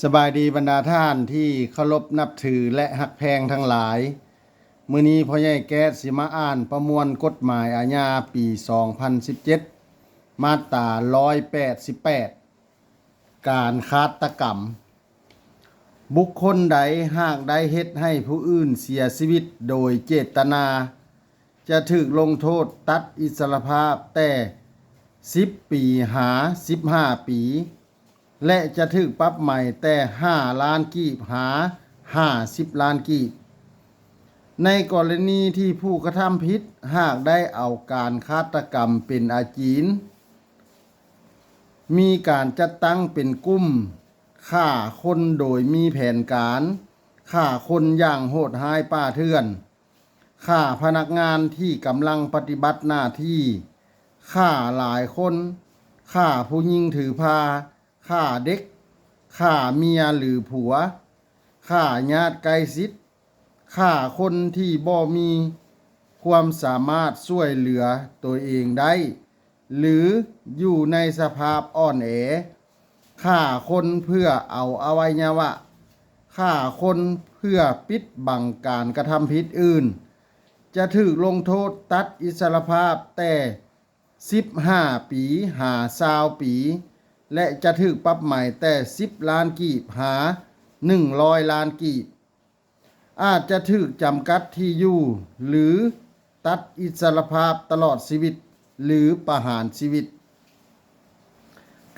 ສະບາຍດີບັນດາທ່ານທີ່ເຄົາລົບນັບຖື ແລະ ຮັກແພງທັງຫຼາຍ. ມື້ນີ້ພໍ່ໃຫຍ່ແກ້ດຊິມາອ່ານປະມວນກົດໝາຍອາຍາປີສອງພັນສິບເຈັດ ມາດຕາຮ້ອຍແປດສິບແປດ ການຄາດຕະກຳ. ບຸກຄົນໃດຫາກໄດ້ເຮັດໃຫ້ຜູ້ອື່ນເສຍຊີວິດໂດຍເຈດຕະນາ ຈະຖືກລົງໂທດຕັດອິດສະລະພາບແຕ່ສິບປີຫາສິບຫ້າປີ ແລະ ຈະຖືກປັບໃໝແຕ່ຫ້າລ້ານກີບຫາຫ້າສິບລ້ານກີບ. ໃນກໍລະນີທີ່ຜູ້ກະທຳຜິດຫາກໄດ້ເອົາການຄາດຕະກຳເປັນອາຈີນ, ມີການຈັດຕັ້ງເປັນກຸ່ມ, ຂ້າຄົນໂດຍມີແຜນການ, ຂ້າຄົນຢ່າງໂຫດຮ້າຍປ່າເຖື່ອນ, ຂ້າພະນັກງານທີ່ກຳລັງປະຕິບັດໜ້າທີ່, ຂ້າຫຼາຍຄົນ, ຂ້າຜູ້ຍິງຖືພາ, ຂ້າເດັກ, ຂ້າເມຍ ຫຼື ຜົວ, ຂ້າຍາດໃກ້ຊິດ, ຂ້າຄົນທີ່ບໍ່ມີຄວາມສາມາດຊ່ວຍເຫຼືອຕົວເອງໄດ້ ຫຼື ຢູ່ໃນສະພາບອ່ອນແອ, ຂ້າຄົນເພື່ອເອົາອະໄວຍະວະ, ຂ້າຄົນເພື່ອປິດບັງການກະທຳຜິດອື່ນ, ຈະຖືກລົງໂທດຕັດອິດສະລະພາບແຕ່ສິບຫ້າປີຫາຊາວປີ ແລະ ຈະຖືກປັບໃໝແຕ່ສິບລ້ານກີບຫາໜຶ່ງຮ້ອຍລ້ານກີບ. ອາດຈະຖືກຈຳກັດທີ່ຢູ່ ຫຼື ຕັດອິດສະລະພາບຕະຫຼອດຊີວິດ ຫຼື ປະຫານຊີວິດ.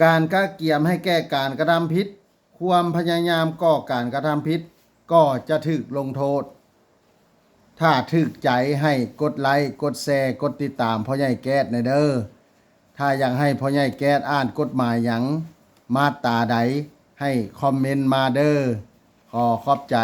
ການກະກຽມໃຫ້ແກ່ການກະທຳຜິດ, ຄວາມພະຍາຍາມກໍ່ການກະທຳຜິດ ກໍຈະຖືກລົງໂທດ. ຖ້າຖືກໃຈໃຫ້ກົດໄລ, ກົດແຊ, ກົດຕິດຕາມພໍ່ໃຫຍ່ແກ້ດແດ່ເດີ້. ຖ້າຢາກໃຫ້ພໍ່ໃຫຍ່ແກ້ດອ່ານກົດໝາຍຫຍັງ, ມາດຕາໃດ, ໃຫ້ຄອມເມັນມາເດີ້. ຂໍຂອບໃຈ.